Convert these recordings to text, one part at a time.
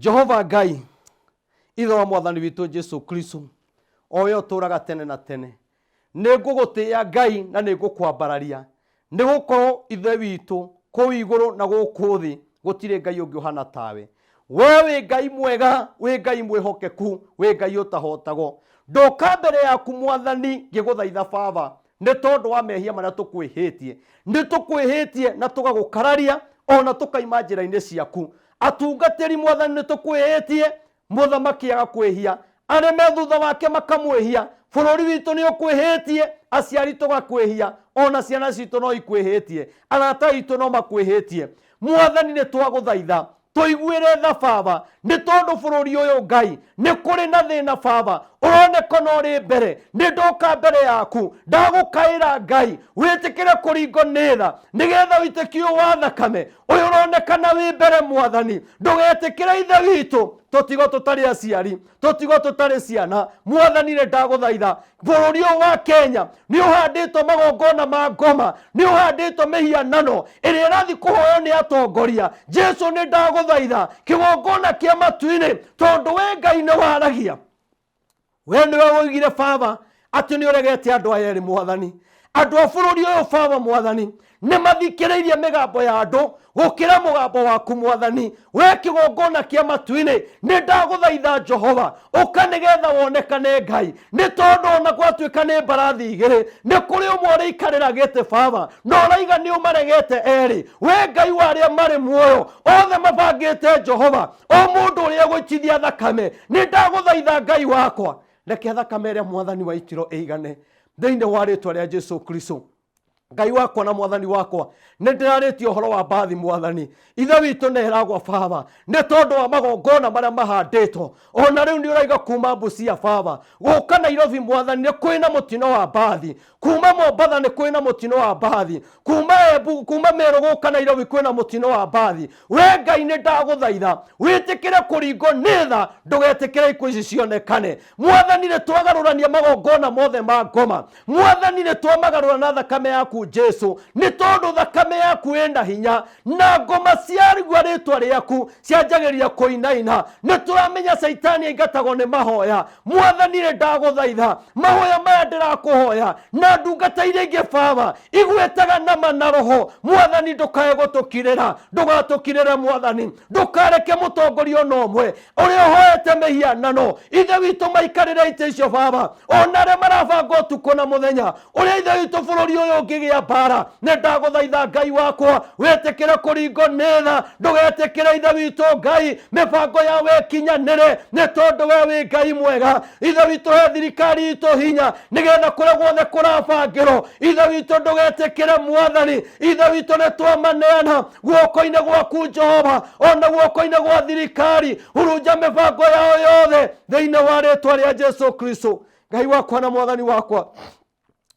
Jehova Ngai, Ithe wa Mwathani witũ Jesu Kristo, o we ũtũũraga tene na tene, nĩ ngũgũtĩĩa Ngai na nĩ ngũkwambararia, nĩ gũkorwo Ithe witũ kũu igũrũ na gũkũ thĩ gũtirĩ Ngai ũngĩ ũhana tawe. We wĩ Ngai mwega, wĩ Ngai mwĩhokeku, wĩ Ngai ũtahotagwo. Ndoka mbere yaku Mwathani ngĩgũthaitha Baba, nĩ tondũ wa mehia marĩa tũkwĩhĩtie. Nĩ tũkwĩhĩtie na tũgagũkararia ona tũkaima njĩra-inĩ ciaku. Atungatĩri Mwathani nĩ tũkwĩhĩtie, mũthamaki agakwĩhia, arĩa me thutha wake makamwĩhia, bũrũri witũ nĩ ũkwĩhĩtie, aciari tũgakwĩhia, ona ciana citũ no ikwĩhĩtie, arata aitũ no makwĩhĩtie. Mwathani nĩ twagũthaitha tũiguĩre tha Baba, nĩ tondũ bũrũri ũyũ Ngai nĩ kũrĩ na thĩna Baba, ũroneka no ũrĩ mbere. Nĩ ndoka mbere yaku ndagũkaĩra Ngai, wĩtĩkĩre kũringwo nĩ tha nĩgetha ũitĩki ũyũ wa thakame ũyũ ũronekana wĩ mbere Mwathani, ndũgetĩkĩre Ithe witũ tũtigwo tũtarĩ aciari, tũtigwo tũtarĩ ciana. Mwathani nĩ ndagũthaitha, bũrũri ũyũ wa Kenya nĩ ũhandĩtwo magongona ma ngoma, nĩ ũhandĩtwo mĩhianano ĩrĩa ĩrathiĩ kũhoywo nĩ atongoria. Jesu nĩ ndagũthaitha, kĩgongona kĩa matu-inĩ, tondũ we Ngai nĩ waragia, we nĩwe woigire Baba atĩ nĩ ũregete andũ aya erĩ Mwathani. Andũ a bũrũri ũyũ Baba Mwathani nĩ mathikĩrĩirie mĩgambo ya andũ gũkĩra mũgambo waku Mwathani. We kĩgongona kĩa matu-inĩ, nĩ ndagũthaitha Jehova, ũka nĩgetha wonekane Ngai, nĩ tondũ ona gwatuĩka nĩ mbarathi igĩrĩ, nĩ kũrĩ ũmwe ũrĩikarĩra gĩtĩ Baba, na ũraiga nĩ ũmaregete erĩ. We Ngai wa arĩa marĩ muoyo, othe mabangĩte Jehova, o mũndũ ũrĩa gũitithia thakame, nĩ ndagũthaitha Ngai wakwa, reke thakame ĩrĩa Mwathani waitirwo ĩigane thĩinĩ wa rĩtwa rĩa Jesu Kristo. Ngai wakwa na Mwathani wakwa, nĩ ndĩrarĩtie ũhoro wa mbathi Mwathani. Ithe witũ nĩ ĩragwa Baba, nĩ tondũ wa magongona marĩa mahandĩtwo. Ona rĩu nĩ ũraiga kuma Busia Baba gũka Nairobi Mwathani, nĩ kwĩna mũtino wa mbathi. Kuma Mombatha nĩ kwĩna mũtino wa mbathi. Kuma Embu, kuma Meru gũka Nairobi kwĩna mũtino wa mbathi. We Ngai nĩ ndagũthaitha wĩtĩkĩre kũringwo nĩ tha, ndũgetĩkĩre ikuũ ici cionekane Mwathani. Nĩ twagarũrania magongona mothe ma ngoma Mwathani, nĩ twamagarũra na thakame yaku Jesu, nĩ tondũ thakame yaku ĩna hinya, na ngoma ciarigua rĩtwa rĩaku cianjagĩrĩria kũinaina. Nĩ tũramenya Caitani aingatagwo nĩ mahoya Mwathani. Nĩ ndagũthaitha mahoya maya ndĩrakũhoya na ndungata iria ingĩ Baba igwĩtaga nama na roho Mwathani, ndũkae gũtũkirĩra, ndũgatũkirĩre Mwathani, ndũkareke mũtongoria ona ũmwe ũrĩa ũhoete mĩhianano Ithe witũ maikarĩre itĩ icio Baba, ona arĩa marabanga ũtukũ na mũthenya ũrĩa Ithe witũ bũrũri ũyũ ũngĩgĩa mbara. Nĩ ndagũthaitha Ngai wakwa wĩtĩkĩre kũringwo nĩ tha, ndũgetĩkĩre Ithe witũ Ngai mĩbango ya wĩkinyanĩre, nĩ tondũ we wĩ Ngai mwega. Ithe witũ he thirikari itũ hinya nĩgetha kũrĩa guothe kũrabangĩrwo Ithe witũ ndũgetĩkĩre Mwathani. Ithe witũ nĩ twamaneana guoko-inĩ gwaku Jehova, ona guoko-inĩ gwa thirikari, hurunja mĩbango yao yothe thĩinĩ wa rĩtwa rĩa Jesu Kristo. Ngai wakwa na Mwathani wakwa,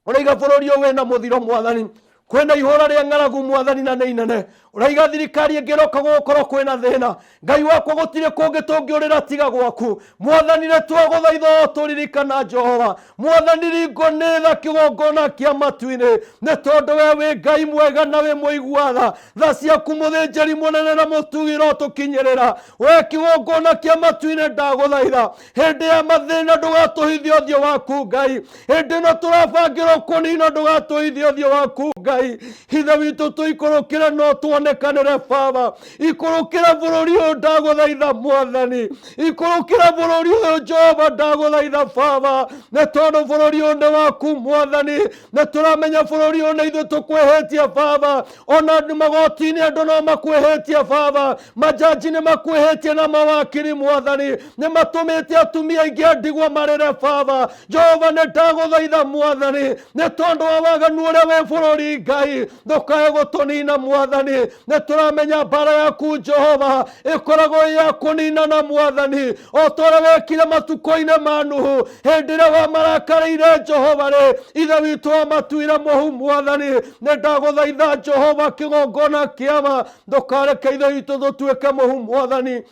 ũraiga bũrũri ũyũ wĩna mũthiro Mwathani, kwĩna ihũra rĩa ng'aragu Mwathani na nĩ inene. Ũraiga thirikari ĩngĩroka gũgũkorwo kwĩna thĩna. Ngai wakwa, gũtirĩ kũngĩ tũngĩũrĩra tiga gwaku Mwathani. Nĩ twagũthaitha o tũririkana Jehova Mwathani, ringwo nĩ tha kĩgongona kĩa matu-inĩ, nĩ tondũ we wĩ Ngai mwega na wĩ mũigua tha. Tha ciaku mũthĩnjĩri mũnene na mũtugi rotũkinyĩrĩra. We kĩgongona kĩa matu-inĩ, ndagũthaitha hĩndĩ ya mathĩna ndũgatũhithie ũthiũ waku Ngai. Hĩndĩ ĩno tũrabangĩrwo kũnina ndũgatũhithie ũthiũ waku Ngai. Ithe witũ tũikũrũkĩre no tuonekanĩre Baba, ikũrũkĩra bũrũri ũyũ ndagũthaitha Mwathani, ikũrũkĩra bũrũri ũyũ Jehova ndagũthaitha Baba, nĩ tondũ bũrũri ũyũ nĩ waku Mwathani. Nĩ tũramenya bũrũri ũyũ nĩ ithuĩ tũkwĩhĩtie Baba, ona magoti-inĩ andũ no makwĩhĩtie Baba, majaji nĩ makwĩhĩtie na mawakiri Mwathani, nĩ matũmĩte atumia aingĩ a ndigwa marĩre Baba. Jehova nĩ ndagũthaitha Mwathani, nĩ tondũ wa waganu ũrĩa wĩ bũrũri Ngai, ndũkae gũtũnina Mwathani. Nĩ tũramenya mbara yaku Jehova ĩkoragwo ĩ ya kũninana Mwathani, o ta ũrĩa wekire matukũ-inĩ ma Nuhu hĩndĩ ĩrĩa wamarakarĩire Jehova rĩ, Ithe witũ wamatuire mũhu Mwathani. Nĩ ndagũthaitha Jehova kĩgongona kĩama, ndũkareke Ithe witũ tũtuĩke mũhu Mwathani.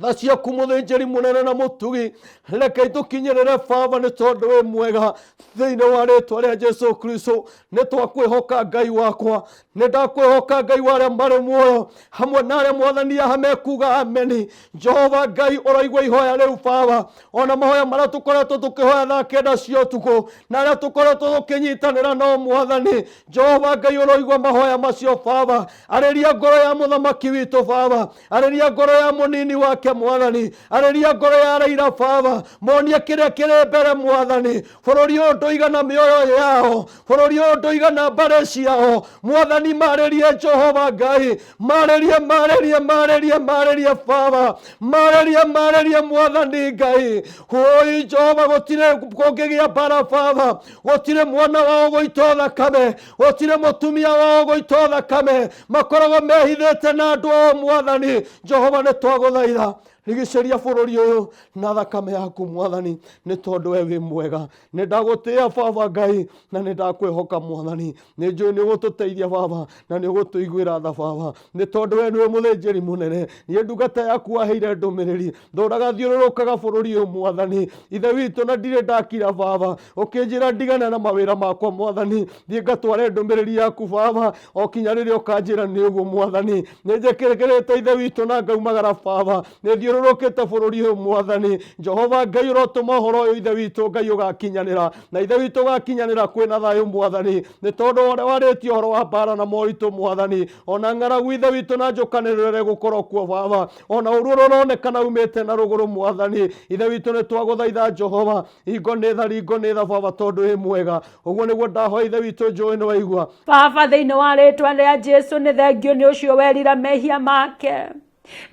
Tha ciaku mũthĩnjĩri mũnene na mũtugi, reke itũkinyĩrĩre Baba, nĩ tondũ wĩ mwega. Thĩinĩ wa rĩtwa rĩa Jesu Kristo, nĩ twakwĩhoka Ngai wakwa, nĩ ndakwĩhoka Ngai wa arĩa marĩ muoyo hamwe na arĩa Mwathani haha mekuga ameni. Jehova Ngai, ũraigua ihoya rĩu Baba, ona mahoya marĩa tũkoretwo tũkĩhoya thaa 9 cia ũtukũ na arĩa tũkoretwo tũkĩnyitanĩra nao Mwathani. Jehova Ngai, ũroigua mahoya macio Baba. Arĩria ngoro ya mũthamaki witũ Baba, arĩria ngoro ya mũnini wake Mwathani, arĩria ngoro ya Raila Baba, monie kĩrĩa kĩrĩ mbere Mwathani. Bũrũri ũyũ ndũigana mĩoyo yao, bũrũri ũyũ ndũigana mbarĩ ciao Mwathani. Marĩrie Jehova Ngai, marĩrie, marĩrie, marĩrie, marĩrie Baba, marĩrie, marĩrie Mwathani Ngai. Hũi Jehova, gũtirĩ kũngĩgĩa mbara Baba, gũtirĩ mwana wao gũitwo thakame, gũtirĩ mũtumia wao gũitwo thakame, makoragwo mehithĩte na andũ ao Mwathani. Jehova, nĩ twagũthaitha, rigicĩria bũrũri ũyũ na thakame yaku Mwathani, nĩ tondũ we wĩ mwega. Nĩ ndagũtĩĩa Baba Ngai, na nĩ ndakwĩhoka Mwathani. Nĩ njũĩ nĩ ũgũtũteithia Baba, na nĩ ũgũtũiguĩra tha Baba, nĩ tondũ we nĩwe mũthĩnjĩri mũnene. Niĩ ndungata yaku waheire ndũmĩrĩri, ndũraga thiũrũrũkaga bũrũri ũyũ Mwathani Ithe witũ, na ndirĩ ndakira Baba. Ũkĩnjĩra ndigane na mawĩra makwa Mwathani, thiĩ ngatware ndũmĩrĩri yaku Baba, o kinya rĩrĩa ũkanjĩra nĩ ũguo Mwathani. Nĩ njĩkĩrĩte Ithe witũ na ngaumagara Baba, nĩ thiũrũrũkĩte bũrũri ũyũ Mwathani. Jehova Ngai, ũrotũma ũhoro ũyũ Ithe witũ Ngai ũgakinyanĩra, na Ithe witũ ũgakinyanĩra kwĩna thayũ Mwathani, nĩ tondũ ũrĩa warĩtie ũhoro wa mbara na moritũ Mwathani, ona ng'aragu Ithe witũ na njũkanĩrĩro ĩrĩa ĩgũkorwo kuo Baba, ona ũru ũrĩa ũronekana umĩte na rũgũrũ Mwathani Ithe witũ. Nĩ twagũthaitha Jehova, hingo nĩ tha, ringo nĩ tha Baba, tondũ wĩ mwega. Ũguo nĩguo ndahoya Ithe witũ, njũĩ nĩ waigua. Baba, thĩinĩ wa rĩtwa rĩa Jesu, nĩ thengio nĩ ũcio werira mehia make.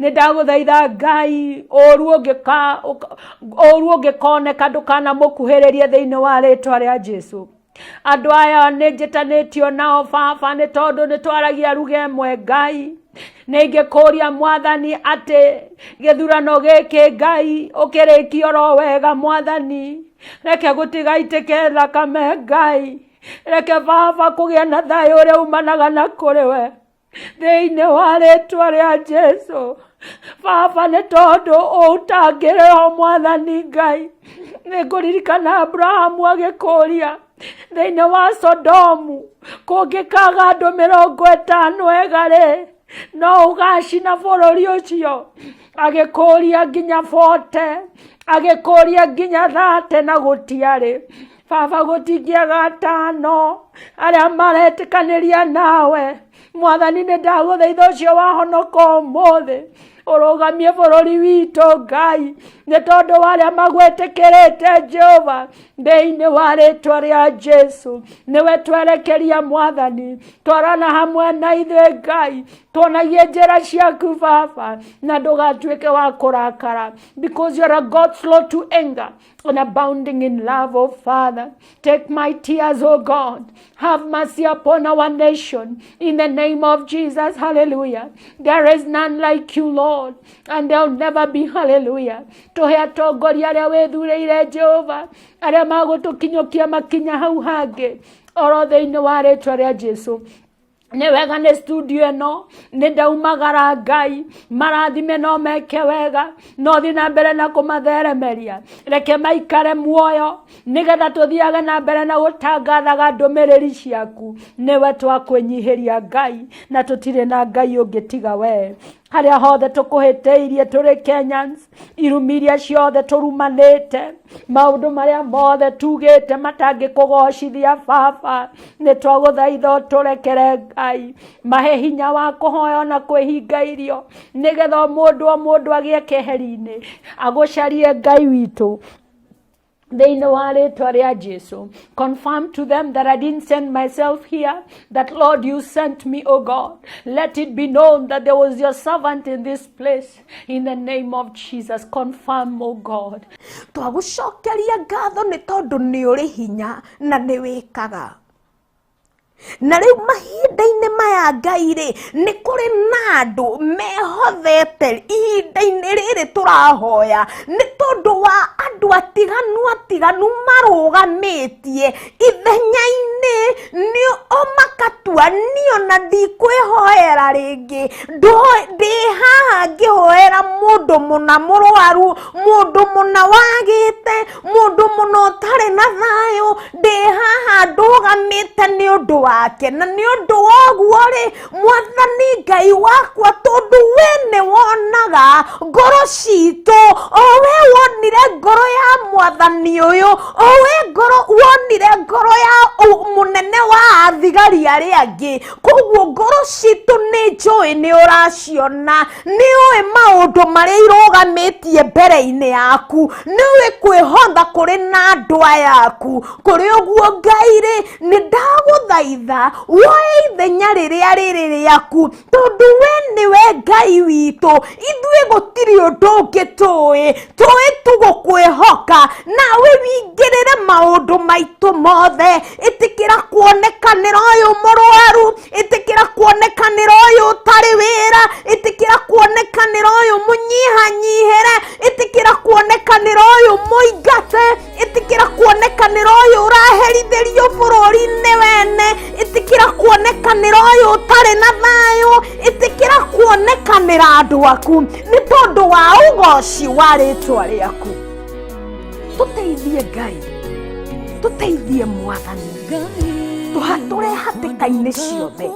Nĩ ndagũthaitha Ngai, ũru ũngĩkoneka ndũkanamũkuhĩrĩrie thĩinĩ wa rĩtwa rĩa Jesu. Andũ aya nĩ njĩtanĩtio nao Baba, nĩ tondũ nĩ twaragia ruga ĩmwe Ngai. Nĩ ingĩkũria Mwathani atĩ gĩthurano gĩkĩ Ngai ũkĩrĩkie oro wega Mwathani, reke gũtigaitĩke thakame Ngai, reke Baba kũgĩe na thayũ ũrĩa umanaga na kũrĩ we thĩinĩ wa rĩtwa rĩa Jesu. Baba, nĩ tondũ ũtangĩrĩho Mwathani Ngai, nĩ ngũririkana Abrahamu agĩkũria thĩinĩ wa Sodomu kũngĩkaga andũ 50 ega rĩ, no ũgacina bũrũri ũcio. Agĩkũria nginya 40, agĩkũria nginya 30, na gũtiarĩ. Baba, gũtingĩaga 5 arĩa maretĩkanĩria nawe Mwathani. Nĩ ndagũthaitha ũcio wahonoka ũmũthĩ ũrũgamie bũrũri witũ Ngai, nĩ tondũ wa arĩa magwĩtĩkĩrĩte Jehova. Thĩinĩ wa rĩtwa rĩa Jesu, nĩwe twerekeria Mwathani, twarana hamwe na ithuĩ Ngai, tuonagie njĩra ciaku Baba, na ndũgatuĩke wa kũrakara, because you are a God slow to anger and abounding in love, oh Father. Take my tears, oh God. Have mercy upon our nation. In the name of Jesus, hallelujah. There is none like you, Lord, and there'll never be, hallelujah. Tũhe atongoria arĩa wĩthurĩire Jehova, arĩa magũtũkinyũkia makinya hau hangĩ, oro thĩinĩ wa rĩtwa rĩa Jesu. Nĩ wega nĩ studio ĩno nĩ ndaumagara Ngai, marathime no meke wega, no thiĩ na mbere na kũmatheremeria. Reke maikare muoyo nĩgetha tũthiage na mbere na gũtangathaga ndũmĩrĩri ciaku. Nĩwe twakwĩnyihĩria Ngai, na tũtirĩ na Ngai ũngĩ tiga we. Harĩa hothe tũkũhĩtĩirie tũrĩ Kenyans, irumi iria ciothe tũrumanĩte, maũndũ marĩa mothe tugĩte matangĩkũgocithia Baba, nĩ twagũthaitha ũtũrekere Ngai. Mahe hinya wa kũhoya ona kwĩhinga irio, nĩgetha o mũndũ o mũndũ agĩe keheri-inĩ agũcarie Ngai witũ thĩinĩ wa rĩtwa rĩa Jesu. Confirm to them that I didn't send myself here, that, Lord, you sent me, oh God. Let it be known that there was your servant in this place. In the name of Jesus, confirm, oh God. Twagũcokeria ngatho nĩ tondũ nĩ ũrĩ hinya na nĩ wĩkaga. Na rĩu mahinda-inĩ Maya Ngai rĩ, nĩ kũrĩ na andũ mehothete ihinda-inĩ rĩrĩ tũrahoya, nĩ tondũ wa andũ atiganu atiganu marũgamĩtie ithenya-inĩ nĩ o makatua niĩ ona ndikwĩhoera rĩngĩ, ndĩ haha ngĩhoera mũndũ mũna mũrwaru, mũndũ mũna wagĩte, mũndũ mũna ũtarĩ na thayũ, ndĩ haha ndũgamĩte nĩ ũndũ wake. Na nĩ ũndũ wa ũguo rĩ, Mwathani Ngai wakwa, tondũ we nĩ wonaga ngoro citũ, o we wonire ngoro ya mwathani ũyũ, o we ngoro wonire ngoro ya mũnene wa athigari arĩa angĩ, koguo ngoro citũ nĩ njũĩ nĩ ũraciona, nĩ ũĩ maũndũ marĩa irũgamĩtie mbere-inĩ yaku, nĩ ũĩ kwĩhotha kũrĩ na andũ aya aku. Kũrĩ ũguo Ngai rĩ, nĩ ndagũthaitha woe ithenya rĩrĩa rĩrĩ rĩaku, tondũ we nĩwe Ngai witũ, ithuĩ gũtirĩ ũndũ ũngĩ tũĩ, tũĩ tu gũkwĩhoka, nawe wingĩrĩre maũndũ maitũ mothe. Ĩtĩkĩra kuonekanĩra ũyũ mũrwaru, ĩtĩkĩra kuonekanĩra ũyũ ũtarĩ wĩra, ĩtĩkĩra kuonekanĩra ũyũ mũnyihanyihĩre, ĩtĩkĩra kuonekanĩra ũyũ mũingate, Ĩtĩkĩra kuonekanĩra ũyũ ũraherithĩrio bũrũri-inĩ wene, ĩtĩkĩra kuonekanĩra ũyũ ũtarĩ na thayũ, ĩtĩkĩra kuonekanĩra andũ aku nĩ tondũ wa ũgoci wa rĩtwa rĩaku. Tũteithie Ngai, tũteithie Mwathani, tũhatũre hatĩka-inĩ ciothe,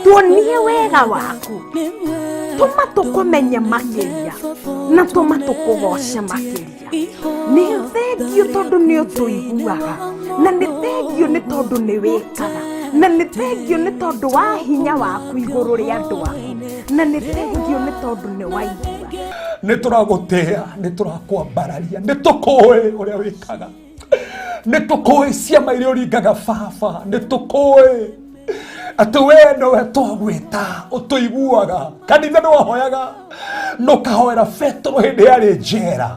tuonie wega waku, tũma tũkũmenye makĩria na tũma tũkũgoce makĩria. Nĩ thengio tondũ nĩ ũtũiguaga, na nĩ thengio nĩ tondũ nĩ wĩkaga, na nĩ thengio nĩ tondũ wa hinya waku igũrũ rĩa andũ aku, na nĩ thengio nĩ tondũ nĩ waigua. Nĩ tũragũtĩa, nĩ tũrakwambararia, nĩ tũkũĩ ũrĩa wĩkaga, nĩ tũkũĩ ciama iria ũringaga baba, nĩ tũkũĩ atĩ we nowe twagwĩta ũtũiguaga. Kanitha nĩ wahoyaga na ũkahoera Petero hĩndĩ yarĩ njera.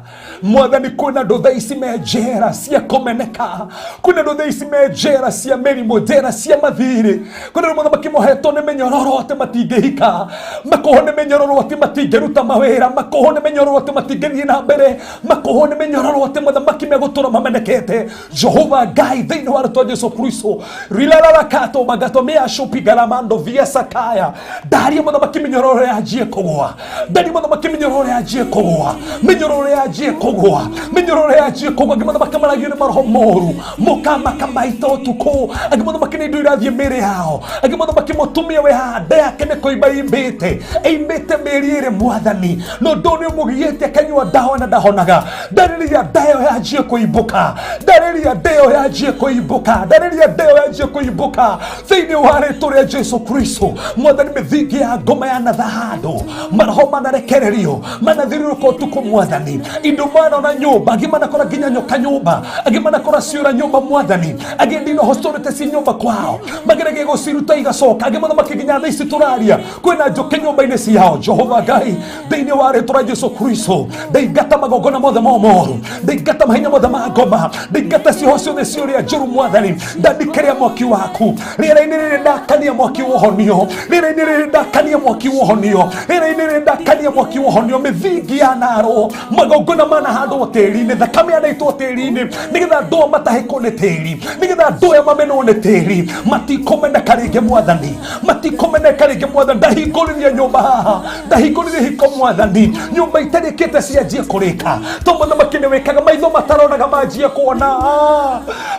Mwathani, kwĩna andũ thaa ici me njera cia kũmeneka, kwĩna andũ thaa ici me njera cia mĩrimũ, njera cia mathirĩ, kwĩna andũ mũthamaki mohetwo nĩ mĩnyororo atĩ matingĩhika, makohwo nĩ mĩnyororo atĩ matingĩruta mawĩra, makohwo nĩ mĩnyororo atĩ matingĩthiĩ na mbere, makohwo nĩ mĩnyororo atĩ mũthamaki megũtũra mamenekete. Jehova Ngai, thĩinĩ wa rĩtwa Jesu Kristo, rilararakato magato meashopigaramando viasakaya, ndaria mũthamaki mĩnyororo yanjie kũgũa, ndaria mũthamaki mĩnyororo yanjie kũgũa, mĩnyororo yanjie kũgũa, mĩnyororo yanjie kũgũa. Angĩ mũthamaki maragio nĩ maroho moru mũkamaka maita ũtukũ, angĩ mũthamaki nĩ indo irathiĩ mĩĩrĩ yao, angĩ mũthamaki mũtumia wĩ haha nda yake nĩ kũimba imbĩte, ĩimbĩte mĩeri ĩrĩ mwathani, no ndũ nĩ ũmũgiĩte akanyua ndawa na ndahonaga. Ndarĩria nda ĩyo yanjie kũimbũka, ndarĩria nda ĩyo yanjie kũimbũka, ndarĩria nda ĩyo yanjie kũimbũka thĩinĩ wa rĩtwa rĩa Jesu Kristo. Mwathani, mĩthingi ya ngoma yanatha handũ, maroho manarekererio, manathiũrũrũka ũtukũ mwathani, indo manona nyũmba, angĩ manakora nginya nyoka nyũmba, angĩ manakora ciũra nyũmba mwathani, angĩ ndinoho citorĩte ci nyũmba kwao, mageragia gũciruta igacoka, angĩ mũthamaki nginya thaa ici tũraria kwĩna njũkĩ nyũmba-inĩ ciao. Jehova Ngai, thĩinĩ wa rĩtwa rĩa Jesu Kristo, ndaingata magongona mothe ma ũmoru, ndaingata mahinya mothe ma ngoma, ndaingata cioho ciothe ciũrĩa njũru mwathani, ndandikĩria mwaki waku rĩera-inĩ rĩrĩ, ndakania mwaki wa ũhonio rĩera-inĩ rĩrĩ, ndakania mwaki wa ũhonio rĩera-inĩ rĩrĩ, ndakania mwaki wa ũhonio. Mĩthingi ya narwo, magongona manahandwo tĩri-inĩ, thakame yanaitwo tĩri-inĩ, nĩgetha andũ aya matahĩkwo nĩ tĩri, nĩgetha andũ aya mamenwo nĩ tĩri, matikũmeneka rĩngĩ mwathani, matikũmeneka rĩngĩ mwathani. Ndahingũrĩria nyũmba haha, ndahingũrĩria hiko mwathani, nyũmba itarĩkĩte cianjie kũrĩka, to mũthamaki nĩ wĩkaga. Maitho mataronaga manjie kuona,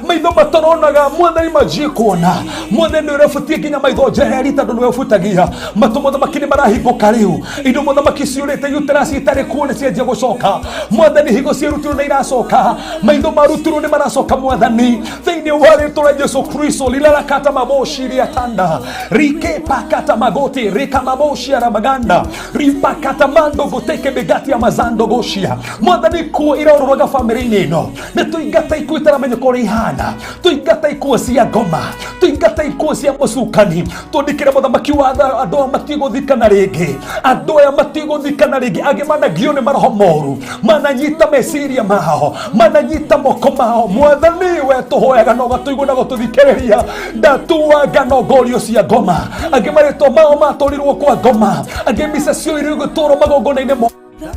maitho mataronaga mwathani manjie kuona. Mwathani, nĩ ũrebutie nginya maitho njeheri, tondũ nĩwe ũbutagia matũ. Mũthamaki nĩ marahingũka rĩu, indo mũthamaki ciũrĩte uterus itarĩ kuo nĩ cianjia gũcoka mwathani, higo ciarutirwo nĩ iracoka, maitho marutirwo nĩ maracoka mwathani, thĩinĩ wa rĩtwa rĩa Jesu Kristo. Lilarakata maboshi riatanda rike pakata magoti rika maboshi aramaganda ripakata mando goteke begati ya mazando goshia. Mwathani, kuo iraũrũraga bamĩrĩ-inĩ ĩno, nĩ tũingata ikuũ itaramenya ũrĩa ihana, tũingata ikuũ cia ngoma, tũingata ikuũ cia mũcukani, twandĩkĩre mũthamaki wa andũ aya matigũthikana rĩngĩ, andũ aya matigũthikana rĩngĩ, angĩ managio nĩ maroho moru mananyitwo. Mananyita meciria mao, mananyita moko mao. Mwathani, we tũhoyaga na ũgatũigua na gũtũthikĩrĩria. Ndatuanga nongorio cia ngoma, angĩ marĩtwa mao matũrirwo kwa ngoma, angĩ mbica cio irĩ gũtũrwo magongona-inĩ mo,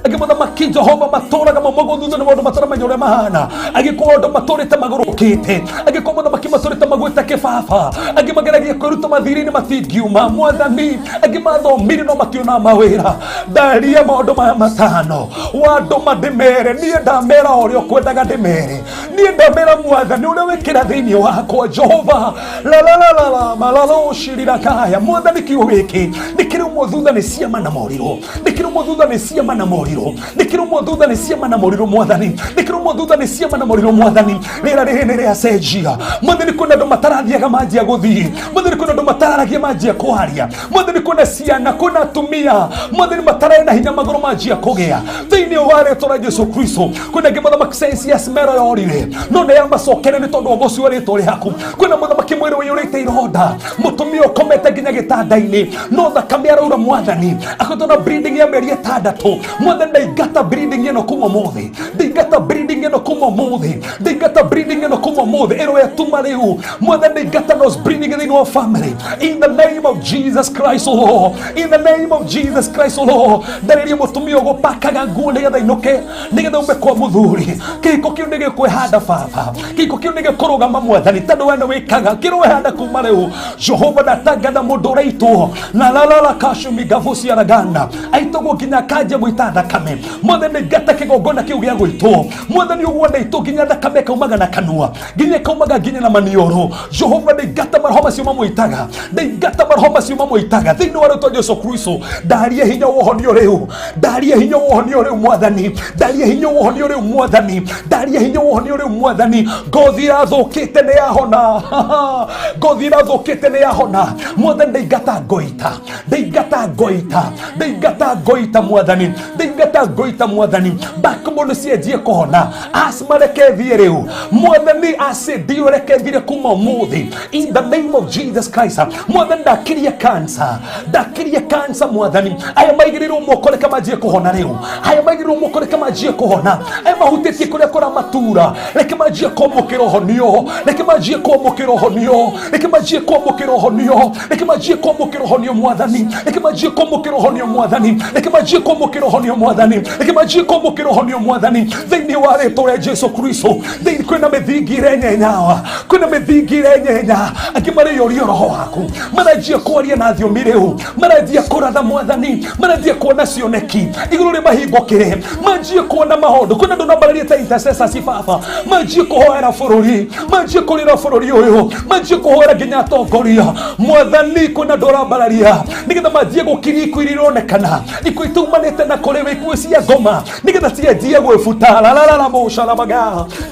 angĩ mũthamaki Jehova matũraga maumagwo thutha nĩ maũndũ mataramenya ũrĩa mahana, angĩkorwo andũ matũrĩte magũrũkĩte, angĩkorwo mũthamaki matũrĩte magwĩte kĩbaba, angĩ mageragia kwĩruta mathirĩ-inĩ matingiuma. Mwathani, angĩ mathomire no mationaga mawĩra. Ndaria maũndũ maya matano wandũma ndĩmere, niĩ ndamera ũrĩa ũkwendaga ndĩmere, niĩ ndamera Mwathani ũrĩa wĩkĩra thĩinĩ wakwa. Jehova lalalala malalocirirakaya. Mwathani, kiugo gĩkĩ nĩ kĩrũmwo thutha nĩ ciama na morirũ, nĩ kĩrũmwo thutha nĩ ciama na morirũ, nĩ kĩrũmwo thutha nĩ ciama na morirũ. Mwathani, nĩ kĩrũmwo thutha nĩ ciama na morirũ. Mwathani, rĩera rĩrĩ nĩ rĩacenjia. Mwathani, kwĩna andũ matarathiaga manjia gũthiĩ. Mwathani, kwĩna andũ matararagia manjia kwaria. Mwathani, kwĩna ciana, kwĩna atumia, Mwathani, matararĩ na hinya magũrũ manjia kũgĩa thĩinĩ wa rĩtwa rĩa Jesu Kristo. Kwĩna angĩ, mũthamaki, sense ya smell yorire no nĩ yamacokere nĩ tondũ wa ũgoci wa rĩtwa rĩaku. Kwĩna mũthamaki mwĩrĩ ũiyũrĩte ironda, mũtumia ũkomete nginya gĩtanda-inĩ no thakame araura. Mwathani, akoretwo na bleeding ya mĩeri 6. Mwathani, ndaingata bleeding ĩno kuma ũmũthĩ, ndaingata bleeding ĩno kuma ũmũthĩ, ndaingata bleeding ĩno kuma ũmũthĩ ĩro yatuma rĩu. Mwathani, ndaingata nose bleeding thĩinĩ wa family in the name of Jesus Christ, O Lord, in the name of Jesus Christ, O Lord. Ndarĩria mũtumia ũgũpakaga nguo nĩgetha inũke, nĩgetha ume kwa mũthuri. Kĩhiko kĩu nĩ gĩkwĩhanda, baba, kĩhiko kĩu nĩ gĩkũrũgama. Mwathani, tondũ we nĩ wĩkaga, kĩrwehanda kuma rĩu. Jehova, ndatangatha mũndũ ũraitwo na lalala kashumigavuciaragana, aitagwo nginya akanjia gwĩta thakame. Mwathani, ngata kĩgongona kĩu gĩa gwĩtwo. Mwathani, ũguo ndaitwo nginya thakame ĩkaumaga na kanua, nginya ĩkaumaga nginya na maniũrũ. Jehova, ndaingata maroho macio mamũitaga, ndaingata maroho macio mamũitaga thĩinĩ wa rĩtwa Jesu Kristo. Ndaria hinya wa ũhonio rĩu, ndaria hinya wa ũhonio rĩu. Mwathani, ndaria hinya wa ũhonio rĩu. Mwathani, ndaria hinya wa ũhonio rĩu. Mwathani, ngothi ĩrathũkĩte nĩ yahona, ngothi ĩrathũkĩte nĩ yahona. Mwathani, ndaingata ngoita, ndaingata ngoita, ndaingata ngoita. Mwathani, ndaingata ngoita. Mwathani, backbone cianjie kũhona, asthma reke thiĩ rĩu. Mwathani, acid ĩyo reke thire kuma ũmũthĩ in the name of Jesus Christ. Mwathani, ndakiria cancer, ndakiria cancer. Mwathani, aya maigĩrĩirwo moko reke manjie kũhona rĩu, aya maigĩrĩirwo moko reke manjie kũhona, aya mahutĩtie kũrĩa kũramatura reke manjie kwamũkĩra ũhonio, reke manjie kwamũkĩra ũhonio, reke manjie kwamũkĩra ũhonio, reke manjie kwamũkĩra ũhonio. Mwathani, reke manjie kwamũkĩra ũhonio. Mwathani, reke manjie kwamũkĩra ũhonio. Mwathani, reke manjie kwamũkĩra ũhonio. Mwathani, thĩinĩ wa rĩtwa rĩa Jesu Kristo, thĩinĩ kwĩna mĩthingi irenyenyawa, kwĩna mĩthingi irenyenya. Angĩ marĩyũria roho waku, maranjia kwaria na thiomi rĩu, maranjia kũratha. Mwathani, maranjia kuona cioneki, igũrũ rĩ mahingũkĩre, manjie kuona maũndũ. Kwĩna andũ nambarĩrie ta intercessors, baba, manjie kũhoera bũrũri, manjie kũrĩra bũrũri ũyũ, manjie kũhoera nginya atongoria. Mwathani, kwĩna andũ ũrambararia nĩgetha manjie gũkiria ikuũ iria ironekana, ikuũ itumanĩte na kũrĩ ikuũ cia ngoma, nĩgetha cianjie gwĩbuta lalalala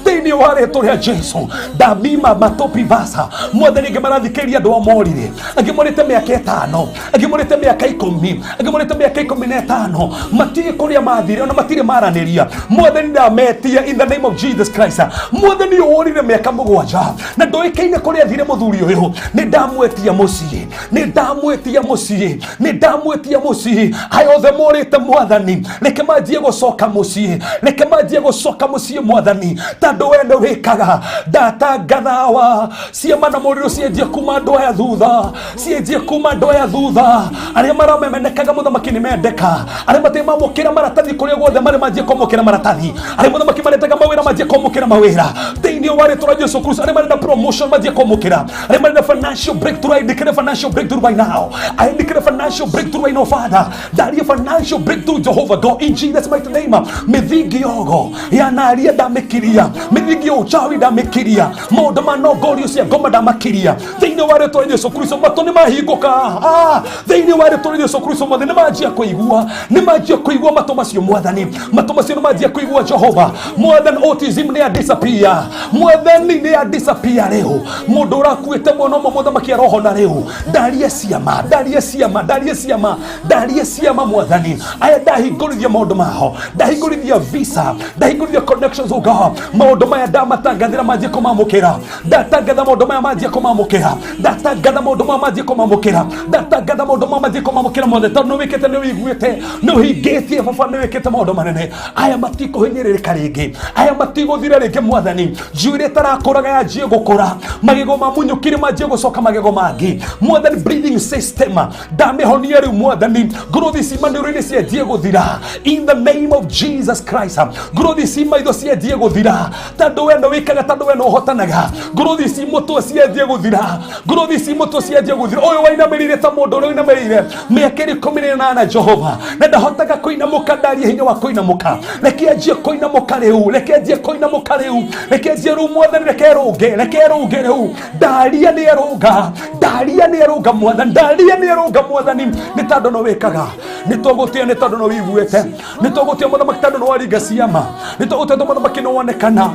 thĩinĩ wa rĩtwa rĩa Jesu. Ndamima matopi vasa. Mwathani, angĩ marathikĩrĩria andũ a morire, angĩ morĩte mĩaka 5, angĩ morĩte mĩaka 10, angĩ morĩte mĩaka 15, matirĩ kũrĩa mathire ona matirĩ maranĩria. Mwathani, ndametia in the name of Jesus Christ. Mwathani, ũrire mĩaka 7 na ndũĩkaine kũrĩa athire, mũthuri ũyũ nĩ ndamwetia mũciĩ, nĩ ndamwĩtia mũciĩ, nĩ ndamwĩtia mũciĩ. Aya othe morĩte, Mwathani, reke manjie gũcoka mũciĩ, reke manjie gũcoka mũciĩ. Mwathani, tondũ we nĩ wĩkaga, ndatangathawa ciama na mũrĩrũ cienjie kuma andũ aya thutha, cienjie kuma andũ aya thutha. Arĩa maramemenekaga, mũthamaki, nĩ mendeka. Arĩa matarĩ mamũkĩra maratathi kũrĩa guothe marĩ manjie kwamũkĩra maratathi. Arĩa, mũthamaki, marendaga mawĩra manjie kwamũkĩra mawĩra thĩinĩ wa rĩtwa rĩa Jesu Kristo. Arĩa marenda promotion manjie kwamũkĩra. Arĩa marenda financial breakthrough, I declare financial breakthrough right now, I declare financial breakthrough right now. Father, ndaria financial breakthrough, Jehovah God, in Jesus' mighty name. Mĩthingi yogo yanaria ndamĩkiria, mĩthingi ya uchawi ndamĩkiria, maũndũ ma nongorio cia ngoma ndamakiria thĩinĩ wa rĩtwa rĩa Jesu Kristo. Matũ nĩ mahingũka. Ah, thĩinĩ wa rĩtwa rĩa Jesu Kristo, mothe nĩ manjia kũigua, nĩ manjia kũigua matũ macio. Mwathani, matũ macio nĩ manjia kũigua. Jehova Mwathani, autism nĩ ya disappear. Mwathani, nĩ ya disappear rĩu. Mũndũ ũrakuĩte mwana ũmwe, mũthamaki, arohona rĩu. Ndarie ciama, ndarie ciama, ndarie ciama, ndarie ciama. Mwathani, aya ndahingũrithia maũndũ maho, ndahingũrithia visa, ndahingũrithia connections, oh God. Maũndũ maya ndamatangathĩra manjie kũmamũkĩra, ndatangatha maũndũ maya manjie kũmamũkĩra. Ndatangatha maũndũ ma manjie kũmamũkĩra, ndatangatha maũndũ ma manjie kũmamũkĩra mothe, tondũ nĩ wĩkĩte, nĩ wĩiguĩte, nĩ ũhingĩtie baba, nĩ wĩkĩte maũndũ manene. Aya matikũhinyĩrĩrĩka rĩngĩ, aya matigũthira rĩngĩ mwathani. Njuĩrĩ ĩtarakũraga yanjie gũkũra, magego mamunyũkire manjie gũcoka magego mangĩ mwathani. Breathing system ndamĩhonia rĩu mwathani. Ngũrũthi ci maniũrũ-inĩ cianjie gũthira in the name of Jesus Christ. Ngũrũthi ci maitho cianjie gũthira, tondũ we nĩ wĩkaga, tondũ we nĩ ũhotanaga. Ngũrũthi ci mũtwe cianjie gũthira, ngũrũthi ci mũtwe cianjie gũthira. Ũyũ wainamĩrĩire ta mũndũ ũrĩa ũinamĩrĩire mĩaka ĩrĩ 18, Jehova, na ndahotaga kũinamũka, ndarie hinya wa kũinamũka. Reke anjie kũinamũka rĩu, reke anjie kũinamũka rĩu, reke anjie rĩu mwathani, reke erũnge, reke erũnge rĩu. Ndaria nĩ erũnga, ndaria nĩ erũnga mwathani, ndaria nĩ erũnga mwathani, nĩ tondũ no wĩkaga. Nĩ tũgũtĩa nĩ tondũ no wĩiguĩte, nĩ tũgũtĩa mũthamaki tondũ nĩ waringa ciama, nĩ tũgũtĩa tondũ mũthamaki nĩ wonekana.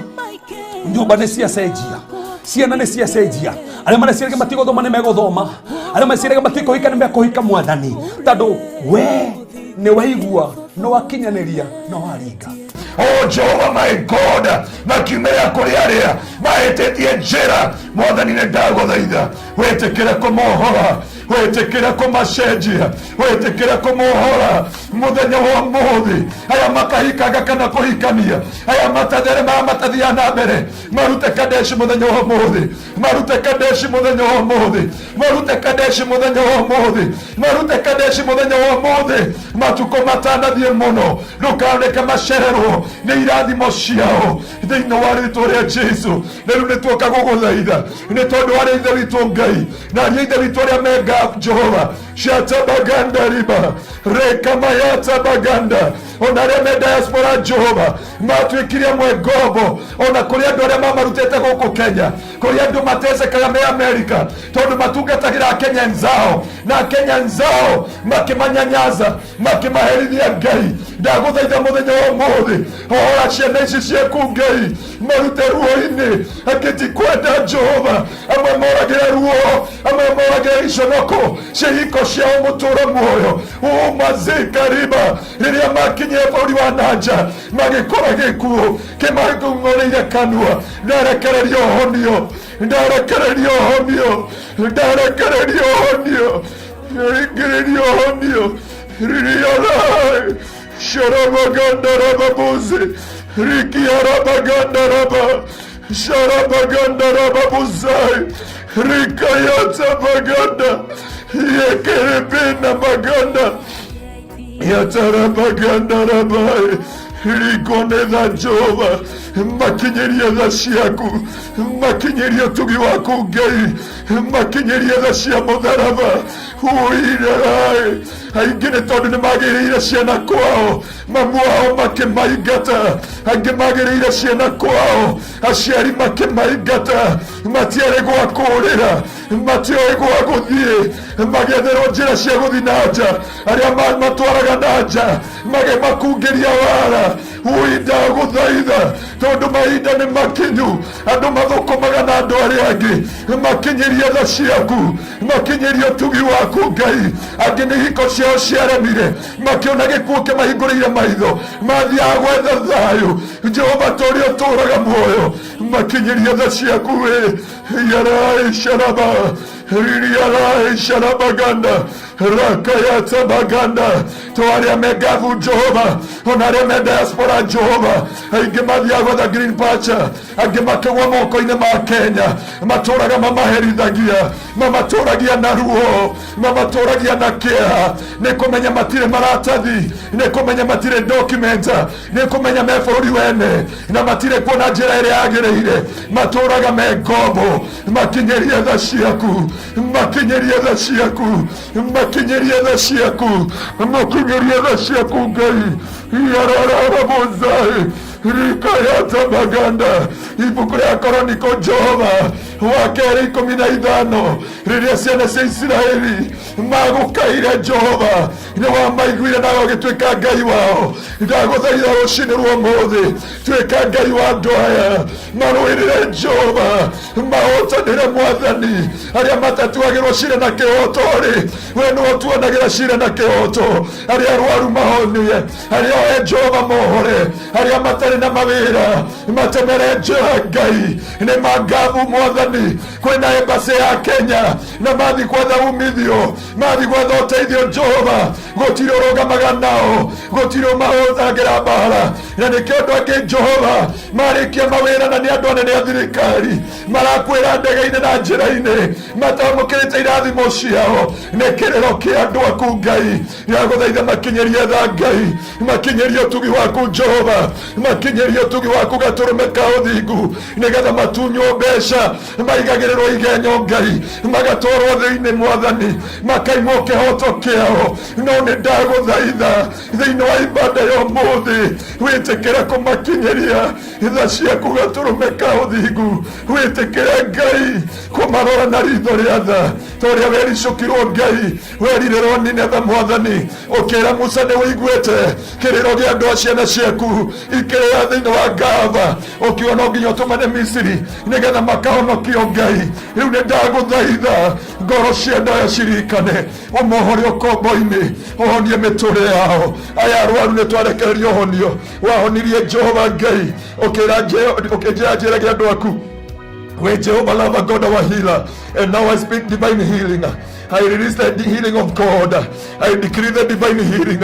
Nyũmba nĩ ciacenjia, ciana nĩ ciacenjia, arĩa mareciragia matigũthoma nĩ megũthoma, arĩa mareciragia matikũhika nĩ mekũhika mwathani, tondũ we nĩ waigua, nĩ wakinyanĩria, nĩ waringa. Oh Jehovah my God, makiumĩra kũrĩ arĩa mahĩtĩtie njĩra, mwathani nĩ ndagũthaitha wĩtĩkĩre kũmohora, wĩtĩkĩre kũmacenjia, wĩtĩkĩre kũmohora mũthenya wa ũmũthĩ. Aya makahikaga kana kũhikania, aya matatheremaga matathiaga na mbere, marute Kadeshi mũthenya wa ũmũthĩ, marute Kadeshi mũthenya wa ũmũthĩ, marute Kadeshi mũthenya wa ũmũthĩ, marute Kadeshi mũthenya wa ũmũthĩ, matukũ matanathiĩ mũno. Ndũkanareke macererwo nĩ irathimo ciao thĩinĩ wa rĩtwa rĩa Jesu. Na rĩu nĩ tuoka gũgũthaitha nĩ tondũ arĩ ithe witũ Ngai na arĩ ithe witũ arĩa menga Jehova shatabaganda riba rekamayata ona arĩa me diaspora Jehova matuĩkire amwe ngombo, ona kũrĩ andũ arĩa mamarutĩte gũkũ Kenya, kũrĩ andũ matecekaga me Amerika tondũ matungatagĩra Kenya nzao na Kenya nzao makĩmanyanyaza makĩmaherithia. Ngai, ndagũthaitha mũthenya wa ũmũthĩ, hohora ciana ici ciaku Ngai, marute ruo-inĩ. Angĩ ti kwenda Jehova, amwe moragĩra ruo, amwe moragĩra iconoko cia ihiko ciao mũtũũro muoyo umazikariba. Rĩrĩa makinyire bũrũri wa nanja magĩkora gĩkuũ kĩmang'ũrĩire kanua. Ndarekereria ũhonio, ndarekereria ũhonio, ndarekereria ũhonio, ringĩrĩria ũhonio ririarai sharabagandarababuse rikiarabagandaraba sharabagandarababusai rikayatabaganda yekerebena baganda yatarabagandarabai rikonetha. Jehova, makinyĩrie tha ciaku, makinyĩrie ũtugi waku Ngai, makinyĩrie tha cia mũtharaba uirerai. Aingĩ nĩ tondũ nĩ magĩrĩire ciana kwao, mamu wao makĩmaingata. Angĩ magĩrĩire ciana kwao, aciari makĩmaingata, matiarĩ gwa kũũrĩra, matioĩ gwa gũthiĩ, magĩetherwo njĩra cia gũthiĩ na nja. Arĩa matwaraga na nja magĩmakungĩria wara. Ui, ndagũthaitha tondũ mahinda nĩ makinyu, andũ mathũkũmaga na andũ arĩa angĩ, makinyĩrie tha ciaku, makinyĩrie ũtugi waku Ngai. Angĩ nĩ hiko ciao ciaremire, makĩona gĩkuũ kĩmahingũrĩire maitho, mathiaga gwetha thayũ. Jehova, ta ũrĩa ũtũũraga muoyo, makinyĩrie tha ciaku wĩ yarai sharaba ririarai sharabaganda rakayata baganda. To arĩa me Gavu Jehova, ona arĩa me diaspora Jehova, aingĩ mathiaga gwetha green pasture, angĩ makĩgwa moko-inĩ ma Kenya, matũraga mamaherithagia, mamatũragia na ruo, mamatũragia na kĩeha, nĩ kũmenya matirĩ maratathi, nĩ kũmenya matirĩ document, nĩ kũmenya me bũrũri wene na matirĩ kuona njĩra ĩrĩa yagĩrĩire, matũraga me ngombo. Makinyĩrie tha ciaku, makinyĩrie tha ciaku, makinyĩrie tha ciaku, makinyĩrie tha ciaku Ngai. Yarararabozai rikayata baganda. Ibuku rĩa Koroniko Jehova wa kerĩ 15, rĩrĩa ciana cia Isiraeli magũkaire Jehova, nĩ wamaiguire nawe ũgĩtuĩka Ngai wao. Ndagũthaitha rũcinĩ rwa ũmũthĩ, tuĩka Ngai wa andũ aya, marũĩrĩre Jehova, mahotanĩre mwathani. Arĩa matatuagĩrwo cira na kĩhoto rĩ, we nĩwe ũtuanagĩra cira na kĩhoto. Arĩa arwaru mahonie, arĩa ohe Jehova mohore, arĩa matarĩ na mawĩra matemere njĩra Ngai. Nĩ mangabu mwathani. Mwathani kwĩna embassy ya Kenya na mathi gwetha umithio, mathi gwetha ũteithio Jehova, gũtirĩ ũrũgamaga nao, gũtirĩ ũmahũthagĩra mbara. Na nĩkĩo andũ angĩ Jehova marĩkia mawĩra na nĩ andũ anene a thirikari marakwĩra ndege-inĩ na njĩra-inĩ matamũkĩrĩte irathimo ciao. Nĩ kĩrĩro kĩa andũ aku Ngai, ndagũthaitha makinyĩrie tha Ngai, makinyĩrie ũtugi waku Jehova, makinyĩrie ũtugi waku gatũrũme ka ũthingu, nĩgetha matunywo mbeca, maigagĩrĩrwo igenyo Ngai, magatwarwo thĩinĩ Mwathani, makaimwo kĩhoto kĩao. No nĩ ndagũthaitha thĩinĩ wa ibada ya ũmũthĩ, wĩtĩkĩre kũmakinyĩria tha ciaku gatũrũme ka ũthingu, wĩtĩkĩre Ngai kũmarora na ritho rĩa tha, ta ũrĩa wericũkirwo Ngai, werirĩrwo Nineve Mwathani, ũkĩra Musa nĩ ũiguĩte kĩrĩro kĩa andũ a ciana ciaku ikĩrĩra thĩinĩ wa Gava, ũkiuga no nginya ũtũmane Misiri nĩgetha makahonokio Ngai. Rĩu nĩ ndagũthaitha ngoro cia andũ aya ciririkane, ũmohore ũkombo-inĩ, ũhonie mĩtũrĩre yao. Aya arwaru nĩ twarekereria ũhonio, wahonirie Jehova Ngai, ũkĩra ũkĩnjĩra njĩrage andũ aku we Jehovah Lava God our healer, and now I speak divine healing. I release the healing of God. I decree the divine healing.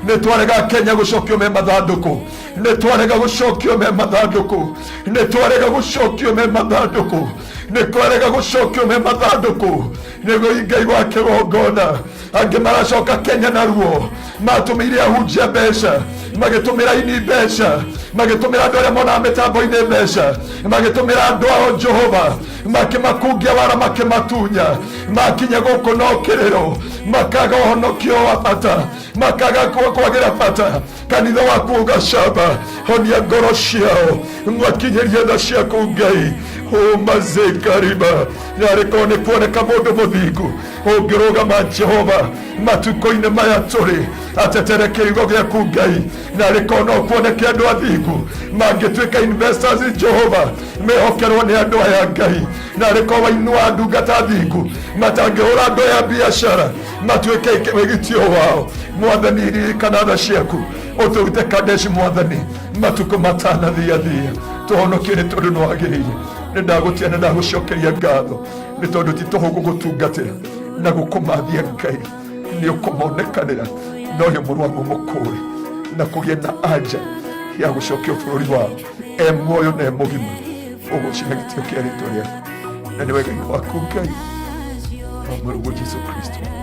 Nĩ twarega Kenya gũcokio me mathandũkũ, nĩ twarega gũcokio me mathandũkũ, nĩ twarega gũcokio me mathandũkũ, nĩ twarega gũcokio me mathandũkũ. Nĩguo Ngai wa kĩgongona, angĩ maracoka Kenya na ruo, matũmĩire ahunjia mbeca, magĩtũmĩra ini mbeca, magĩtũmĩra andũ arĩa monaga mĩtambo-inĩ mbeca, magĩtũmĩra andũ ao Jehova, makĩmakungia wara, makĩmatunya, makinya gũkũ no kĩrĩro, makaga ũhonokio wa bata, makaga kwagĩra bata. Kanitha waku ũgacamba, honia ngoro ciao, makinyĩrie tha ciaku Ngai. Ũmazekariba narĩ korwo nĩ kuoneka mũndũ mũthingu ũngĩrũgama Jehova matukũ-inĩ maya tũrĩ, atetere kĩrigo gĩaku Ngai. Narĩ korwo no kuoneke andũ athingu mangĩtuĩka investors Jehova, mehokerwo nĩ andũ aya Ngai. Narĩ korwo wainua ndungata thingu matangĩhũra andũ aya biacara, matuĩke wĩgitio wao Mwathani. Ririkana tha ciaku, ũtũrute Kadeshi Mwathani, matukũ matanathiathia, tũhonokie nĩ tondũ nĩ wagĩrĩire. Nĩ ndagũtia na ndagũcokeria ngatho nĩ tondũ ti tũhũ gũgũtungatĩra na gũkũmathia Ngai. Nĩ ũkũmonekanĩra na ũyũ mũrwaru mũkũũre na kũgĩe na anja ya gũcokio bũrũri wao e muoyo na e mũgima. Ũgũcina gĩtĩo kĩa rĩtwa rĩaku na nĩ wega waku Ngai wa mũrũguo Jesu Kristo.